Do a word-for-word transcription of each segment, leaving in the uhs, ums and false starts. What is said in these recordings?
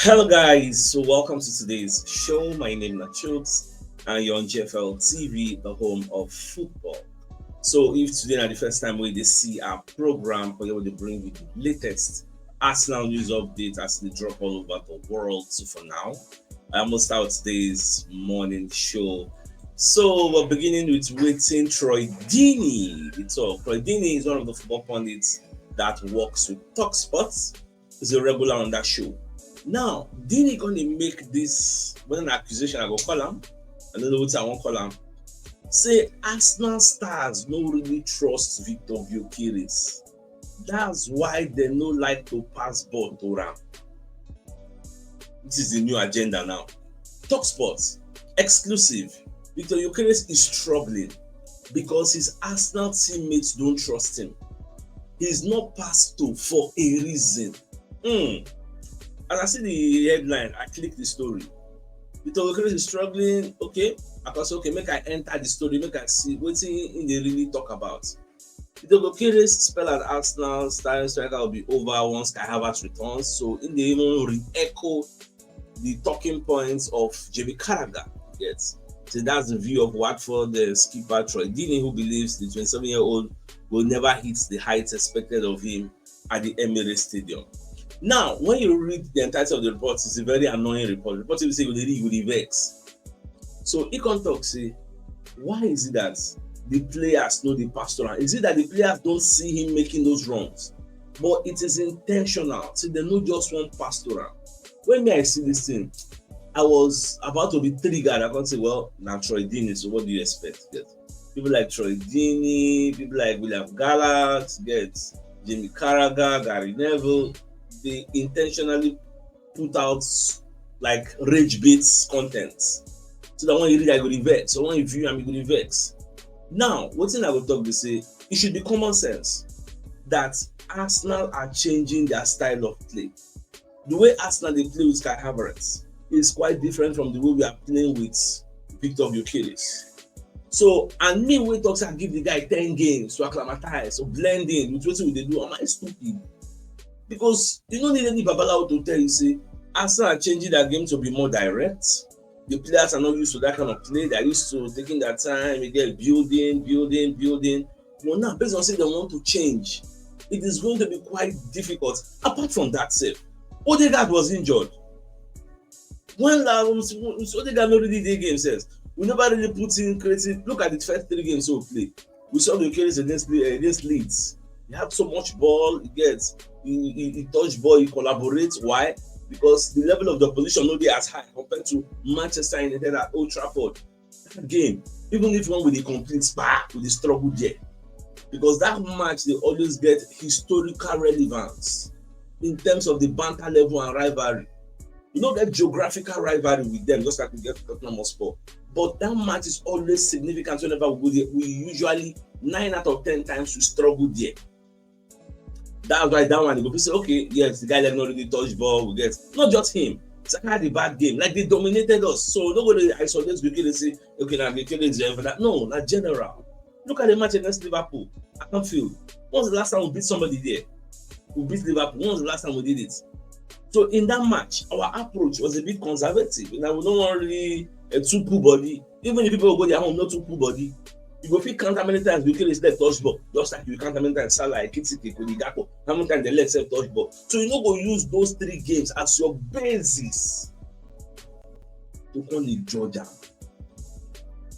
Hello, guys. So, welcome to today's show. My name is Nachooks, and you're on G F L T V, the home of football. So, if today na the first time wey you dey see our program, for you to bring you the latest Arsenal news update as they drop all over the world. So, for now, I almost start today's morning show. So, we're beginning with wetin Troy Deeney dey talk. Troy Deeney is one of the football pundits that works with Talk Sports. Is a regular on that show. Now, Deeney gonna make this, when an accusation I go call am, I don't know what I wan call am. Say Arsenal stars no really trust Victor Gyökeres. That's why they no like to pass ball to am. This is the new agenda now. Talk Sports exclusive. Victor Gyökeres is struggling because his Arsenal teammates don't trust him. He's not passed to for a reason. Hmm. As I see the headline, I click the story. Victor Gyökeres is struggling. Okay, I can say, okay, make I enter the story, make I see wetin he dey really talk about. Victor Gyökeres spell as Arsenal starting striker will be over once Kai Havertz returns. So he dey even re-echo the talking points of Jamie Carragher. Yes. So that's the view of Watford, the skipper Troy Deeney, who believes the twenty-seven-year-old will never hit the heights expected of him at the Emirates Stadium. Now, when you read the entirety of the report, it's a very annoying report. Report wey be say you dey read, you dey vex. So he come talk say, why is it that the players no dey pass to am? Is it that the players don't see him making those runs? But it is intentional. So they no just wan pass to am. When me I see this thing, I was about to be triggered. I come say, well, na Troy Deeney, so what do you expect? Yes. People like Troy Deeney, people like William Gallas, get Jamie Carragher, Gary Neville, they intentionally put out like rage bait content. So that when you read, I go dey vex. So when you view am, you go dey vex. Now, wetin I go talk be say, it should be common sense that Arsenal are changing their style of play. The way Arsenal dey play with Kai Havertz is quite different from the way we are playing with Victor Gyökeres. So, and me wey talk say I give the guy ten games to acclimatize, to blend in with wetin we dey do, am I stupid? Because you no need any babalawo to tell you say Arsenal are changing their game to be more direct. The players are not used to that kind of play. They are used to taking their time, you get building, building, building. But now, based on say they want to change, it is going to be quite difficult. Apart from that sef, Odegaard was injured. When la- when Odegaard no really dey game sef, we never really put in creative. Look at the first three games wey we play. We saw Gyökeres against Le- against Leeds. He had so much ball. He gets he, he, he touch ball. He collaborates. Why? Because the level of the opposition no dey as high compared to Manchester United at Old Trafford. That game, even if when we dey complete spa, we dey struggle there. Because that match dey always get historical relevance in terms of the banter level and rivalry. We no get geographical rivalry with them, just like we get with Tottenham Hotspur. But that match is always significant whenever we go there. We usually, nine out of ten times, we struggle there. That's why that one, you go say, okay, yes, the guy like not really touch ball. We get not just him. Saka had a bad game. Like, they dominated us. So nobody isolate Gyökeres and say, okay, now Gyökeres is there for that. No, na general. Look at the match against Liverpool at Anfield. When was the last time we beat somebody there? We beat Liverpool. When was the last time we did it? So in that match, our approach was a bit conservative. Now we don't want really a too cool body. Even if people go their home, not too cool body. You go fit count how many times Gyökeres leg touch ball, just like you count how many times Salah, Ekitike, Cody Gakpo, how many times the leg sef touch ball. So you no go use those three games as your basis to come dey judge am.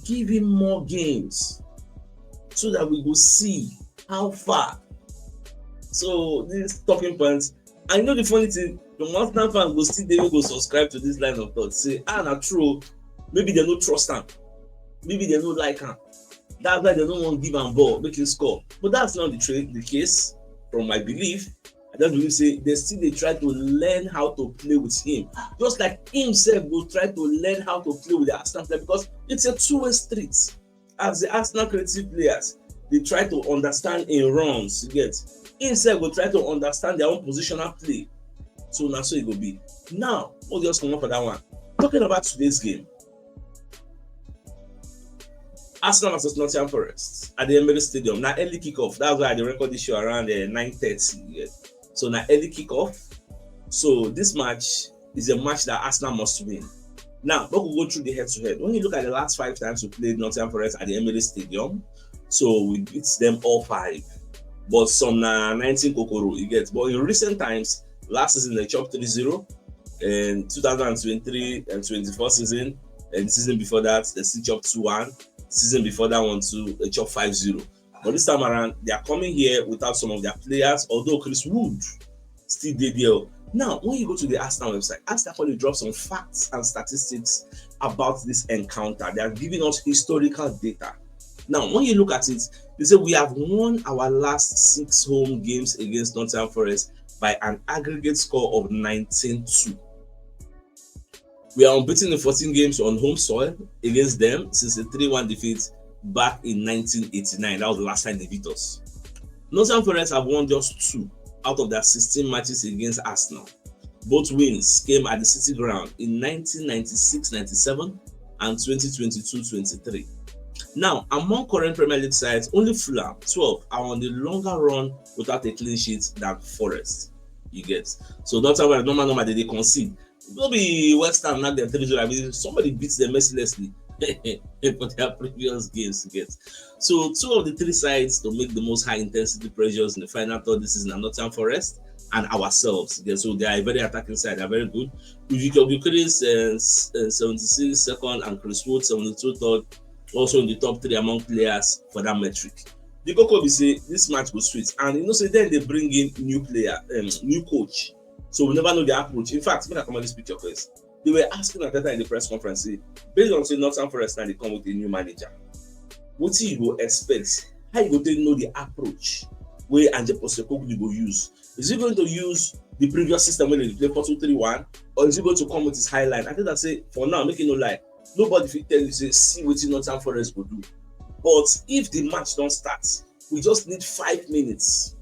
Give him more games so that we go see how far. So these talking points, I know the funny thing, the Arsenal fans go still dey wey go subscribe to this line of thought. Say, ah, na true. Maybe they no trust am. Maybe they no like am. That's why they no wan give am ball, make him score. But that's not the tra- the case, from my belief. I just believe say they still dey try to learn how to play with him. Just like himself go try to learn how to play with the Arsenal player, because it's a two-way street. As the Arsenal creative players, they try to understand in runs, you get. Himself go try to understand their own positional play. So na so e go be. Now, we'll just come up for that one. Talking about today's game, Arsenal versus Nottingham Forest at the Emirates Stadium. Na early kickoff. That's why I dey record this show around uh, nine thirty. Yes. So na early kickoff. So this match, is a match that Arsenal must win. Now, let we go through the head-to-head. When you look at the last five times we played Nottingham Forest at the Emirates Stadium, so we beat them all five. But some na nineteen kokoro, you get. But in recent times, last season they chop three zero, and two thousand twenty-three and twenty-four season, and the season before that, they still chop two one. Season before that one too, they chop five zero. But this time around, they are coming here without some of their players, although Chris Wood still dey there. Now, when you go to the Arsenal website, Arsenal actually drop some facts and statistics about this encounter. They are giving us historical data. Now, when you look at it, they say we have won our last six home games against Nottingham Forest by an aggregate score of nineteen two. We are unbeaten in fourteen games on home soil against them since the three one defeat back in nineteen eighty-nine. That was the last time they beat us. Nottingham Forest have won just two out of their sixteen matches against Arsenal. Both wins came at the City Ground in nineteen ninety-six ninety-seven and twenty twenty-two twenty-three. Now, among current Premier League sides, only Fulham, twelve, are on the longer run without a clean sheet than Forest. You get? So Nottingham Forest, normal, normal, they, they concede. No be West Ham knock them three zero. I mean, somebody beats them mercilessly for their previous games, you get. So two of the three sides to make the most high intensity pressures in the final third this season are Nottingham Forest and ourselves. Yeah, so they are a very attacking side. They're very good. With Victor Gyökeres, uh, s- uh, seventy-six second, and Chris Wood, seventy-two third, also in the top three among players for that metric. The koko be say this match go sweet, and you know say then they bring in new player, um, new coach. So we never know the approach. In fact, make I comot this picture first. They were asking Arteta in the press conference, say, based on say Nottingham Forest now they come with a new manager, what you go expect? How you go take know the approach wey Ange Postecoglou go use? Is he going to use the previous system wey they play, four two three one, or is he going to come with his high line? I think I say for now, make it no lie. Nobody fit tell you say see wetin Nottingham Forest go do. But if the match don start, we just need five minutes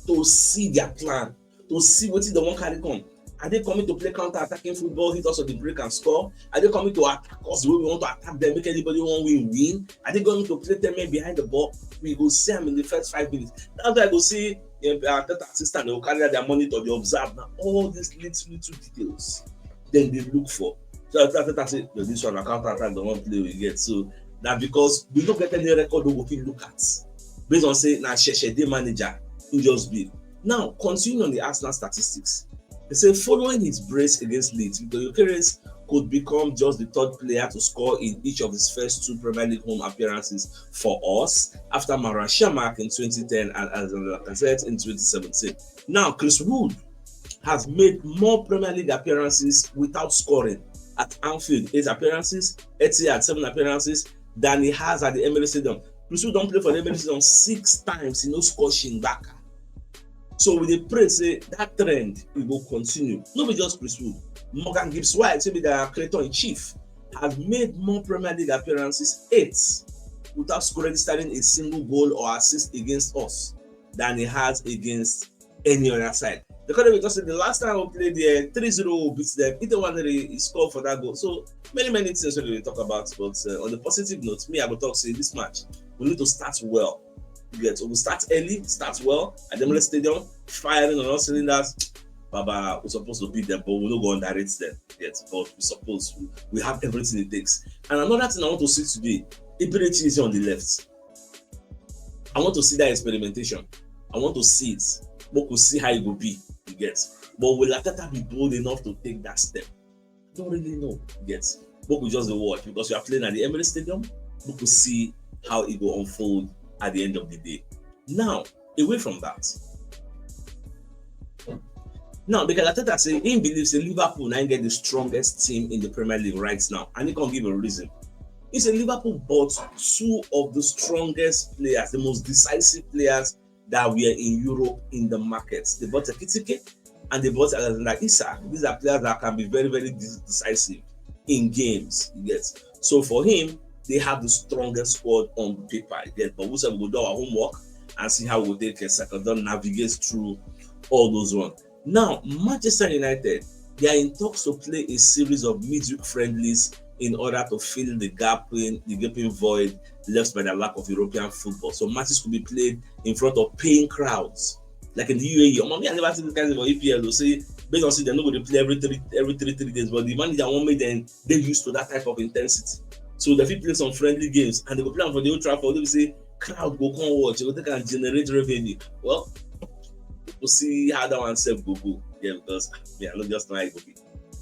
to see their plan, to see wetin they wan carry come. Are they coming to play counter-attacking football, hit us on the break and score? Are they coming to attack us the way we want to attack them, make anybody wan win win? Are they going to play ten men behind the ball? We go see am in the first five minutes. That's why I go see, um, Arteta assistant, they go carry out their monitor, they observe. Now all these little little details, then they look for. So Arteta say, "No, this one na counter-attack they wan play we get." So na because we no get any record wey we fit look at based on say na sheshe dey manager, he just be. Now, continuing on the Arsenal statistics, they say following his brace against Leeds, Victor Gyökeres could become just the third player to score in each of his first two Premier League home appearances for us, after Marouane Chamakh in twenty ten and Alexander Lacazette in twenty seventeen. Now, Chris Wood has made more Premier League appearances without scoring at Anfield, eight appearances, Etihad, seven appearances, than he has at the Emirates Stadium. Chris Wood don play for the Emirates Stadium six times, he no score shingback. So we dey pray say that trend, e go continue. No be just Chris Wood. Morgan Gibbs White, say be their creator in chief, has made more Premier League appearances, eight, without scoring, registering a single goal or assist against us than he has against any other side. The economy just say the last time we played there, three zero we beat them. Either one, they score for that goal. So many, many things we dey talk about. But, uh, on the positive note, me, I go talk say this match, we need to start well. You get, we start early, start well at the Emirates Stadium, firing on all cylinders. Baba, we supposed to beat them, but we no go underrate them yet. But we suppose, we, we have everything it takes. And another thing I want to see today, Eberechi is on the left. I want to see that experimentation. I want to see it. We could see how it will be. You get, but will Arteta be bold enough to take that step? I don't really know. You get, we could just dey watch because we are playing at the Emirates Stadium. We could see how it will unfold at the end of the day. Now, away from that, now, because Arteta say he believes say Liverpool now get the strongest team in the Premier League right now, and he can give a reason. He said Liverpool bought two of the strongest players, the most decisive players that were in Europe in the market. They bought Ekitike and they bought Alexander Isak. These are players that can be very, very de- decisive in games. You get, so for him, they have the strongest squad on paper. You get, but we say we go do our homework and see how we take a second, don't navigate through all those ones. Now, Manchester United, they are in talks to play a series of midweek friendlies in order to fill the gap in the gaping void left by the lack of European football. So matches could be played in front of paying crowds, like in the U A E. Omo, me, I never see this kind of E P L. You see, Based on say dem no go dey play every three every three three days, but the manager wan make dem dey used to that type of intensity. So dem fit play some friendly games and dem go play am for the Old Trafford wey be say crowd go come watch, e go take am generate revenue. Well, we'll see how that one sef go go. Yeah, because me, I no just know how e go be.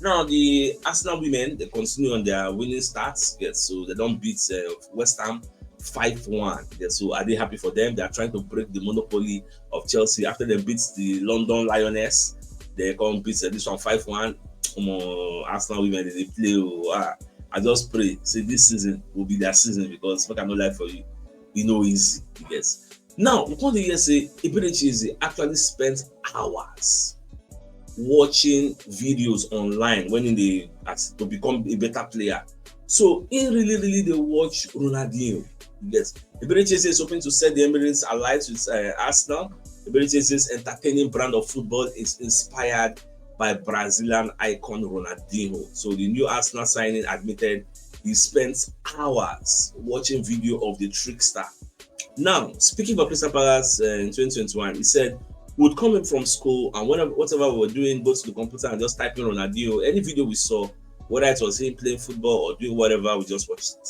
Now the Arsenal women, they continue on their winning starts. Yes, so they don't beat uh, West Ham five one. Yes, so are they happy for them? They are trying to break the monopoly of Chelsea after they beat the London Lioness. They come beat uh, this one five one. Omo, Arsenal women, they play. Oh, ah, I just pray say this season will be their season because make I no lie for you, e no easy. Yes. Now we come dey hear say Eberechi Eze actually spent hours watching videos online when he dey as to become a better player. So he really, really dey watch Ronaldinho. Yes. Eberechi Eze is hoping to set the Emirates alight with uh, Arsenal. Eberechi Eze's entertaining brand of football is inspired by Brazilian icon Ronaldinho. So the new Arsenal signing admitted he spent hours watching video of the trickster. Now, speaking for Crystal Palace uh, in twenty twenty-one, he said, "We would come in from school and whatever, whatever we were doing, go to the computer and just type in Ronaldinho. Any video we saw, whether it was him playing football or doing whatever, we just watched it.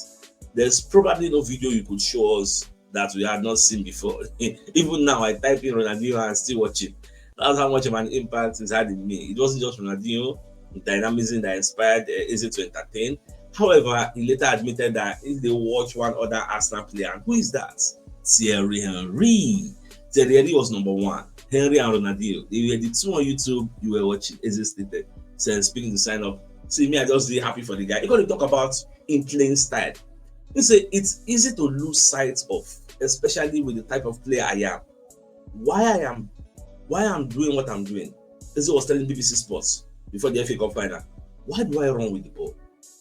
There's probably no video you could show us that we had not seen before." Even now, I type in Ronaldinho and still watch it. That's how much of an impact it's had in me. It wasn't just Ronaldinho, the dynamism that inspired uh, Eze to entertain. However, he later admitted that he dey watch one other Arsenal player. And who is that? Thierry Henry. Thierry Henry was number one. Henry and Ronaldinho, they were the two on YouTube you were watching. Eze stated. So speaking to sign up. See, me, I just really happy for the guy. You got to talk about in playing style. He said it's easy to lose sight of, especially with the type of player I am. Why I am, why I'm doing what I'm doing. Eze was telling B B C Sports before the F A Cup final, "Why do I run with the ball?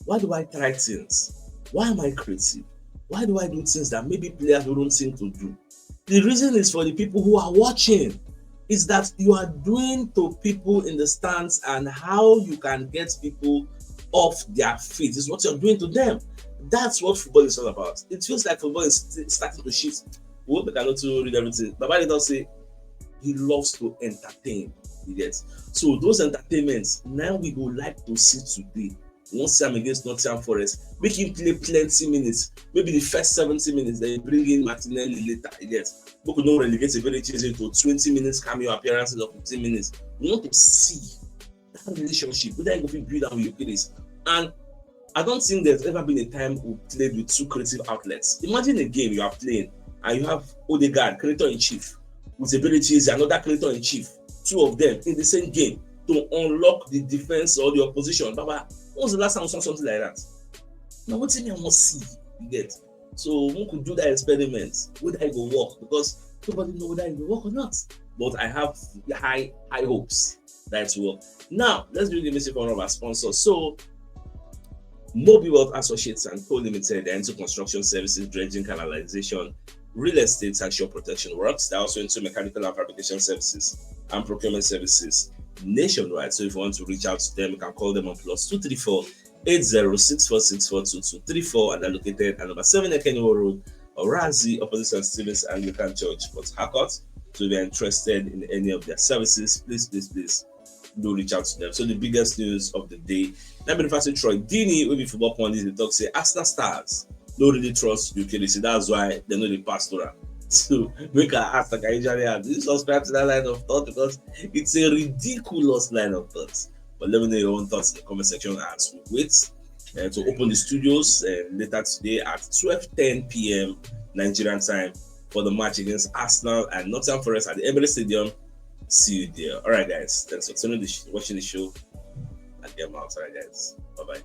Why do I try things? Why am I creative? Why do I do things that maybe players wouldn't seem to do?" The reason is for the people who are watching. Is that you are doing to people in the stands and how you can get people off their feet is what you're doing to them. That's what football is all about. It feels like football is st- starting to shift. We hope I cannot to read everything. Baba Ede don say he loves to entertain. You get, so those entertainments now we go like to see today. We wan see am against Nottingham Forest. Make him play plenty minutes. Maybe the first seventy minutes, then you bring in Martinelli later. You get, make we no relegate Eberechi Eze to twenty minutes cameo appearances of fifteen minutes. We want to see that relationship, whether you go fit build am with Gyökeres. And I don't think there's ever been a time we played with two creative outlets. Imagine a game you are playing and you have Odegaard, creator in chief, with Eberechi Eze, another creator in chief, two of them in the same game to unlock the defense or the opposition. Baba, when was the last time we saw something like that? Now, what do you want to see? You get? So we could do that experiment. Would I go work? Because nobody know whether it will work or not. But I have high, high hopes that it will work. Now, let's do the message for our sponsor. So, Mobi Wealth Associates and Co Limited, they're into construction services, dredging, canalization, real estate, and shore protection works. They're also into mechanical and fabrication services and procurement services nationwide. So if you want to reach out to them, you can call them on plus two three four eight zero six four six four two two three four, and they're located at number seven Ekeniwo Road, Orazi, opposite Saint Stephen's Anglican Church, Port Harcourt. So if you're interested in any of their services, please, please, please do reach out to them. So the biggest news of the day. Let me refer to Troy Deeney, will be football pundit. They talk say Arsenal stars no really trust Gyökeres. That's why they know the pass to am. So make I ask, like I usually have, do you subscribe to that line of thought? Because it's a ridiculous line of thought. But let me know your own thoughts in the comment section as we wait uh, to open the studios uh, later today at twelve ten p.m. Nigerian time for the match against Arsenal and Nottingham Forest at the Emirates Stadium. See you there. All right, guys. Thanks for tuning in, watching the show. I get out. All right, guys. Bye bye.